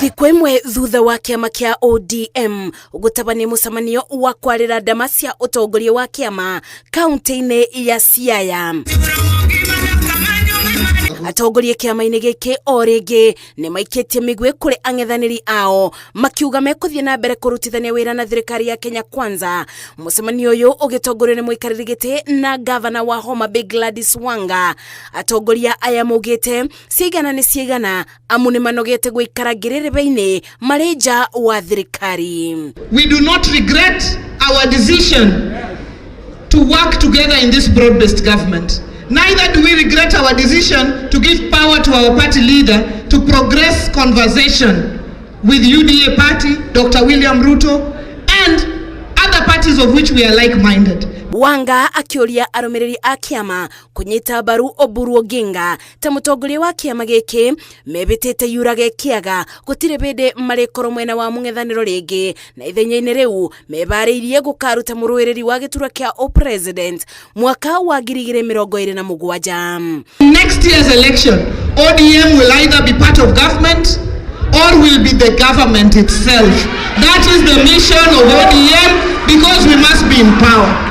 Thikũ ĩmwe thutha wa kĩama kĩa ODM gũtabania mũcemanio wa kwarĩra ndama cia ũtongoria wa kĩama kaunti-inĩ ya Siaya, atongoria kĩama-inĩ gĩkĩ o rĩngĩ nĩ maikĩtie mĩguĩ kũrĩ ang'ethanĩri ao, makiuga mekũthiĩ na mbere kũrutithania wĩra na thirikari ya Kenya Kwanza. Mũcemanio ũyũ ũgĩtongorio nĩ mũikarĩri gĩtĩ na gavana wa Homa Bay Gladys Wanga. Atongoria aya maugĩte ciaigana nĩ ciaigana, amu nĩ manogete gũikara ngĩrĩrĩbe-inĩ marĩ nja wa thirikari. We do not regret our decision to work together in this broad-based government. Neither do we regret our decision to give power to our party leader to progress conversation with UDA party, Dr. William Ruto, and other parties of which we are like-minded. Wanga akĩũria arũmĩrĩri a kĩama kũnyita mbaru Oburu Oginga ta mũtongoria wa kĩama gĩkĩ, mebĩtĩte yurage kĩaga gũtirĩ bĩndĩ marĩkorwo mwena wa mũng'ethanĩro rĩngĩ, na ithenya-inĩ rĩu mebarĩirie gũkaruta mũrũĩrĩri wa gĩturwa kĩa ũpresident mwaka wa 2027. Next year's election, ODM will either be part of government or will be the government itself. That is the mission of ODM, because we must be in power.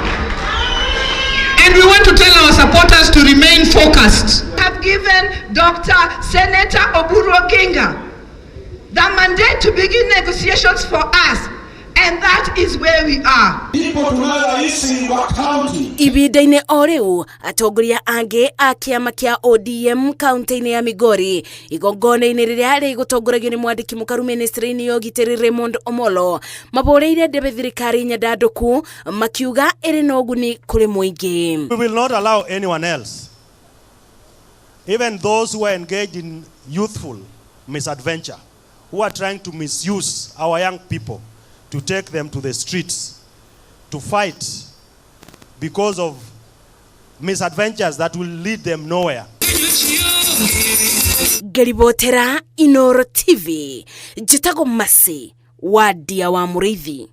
And we want to tell our supporters to remain focused. Have given Dr. Senator Oburu Oginga the mandate to begin negotiations for us, and that is where we are. Ndipo tunayo rais wa kaunti. Ibinda-inĩ o rĩu, atongoria angĩ a kĩama kĩa ODM kaunti-inĩ ya Migori, igongona-inĩ rĩrĩa rĩgũtongoragio nĩ mwandĩki mũkaru ministry-inĩ ya ũgitĩri Raymond Omolo, mabũrĩire ndebe thirikari nyandandũku, makiuga ĩrĩ na ũguni kũrĩ mũingĩ. We will not allow anyone else, even those who are engaged in youthful misadventure, who are trying to misuse our young people to take them to the streets to fight because of misadventures that will lead them nowhere. Ngeribotera Inoro TV, njĩtagwo Masi wa Ndia wa Mũrĩithi.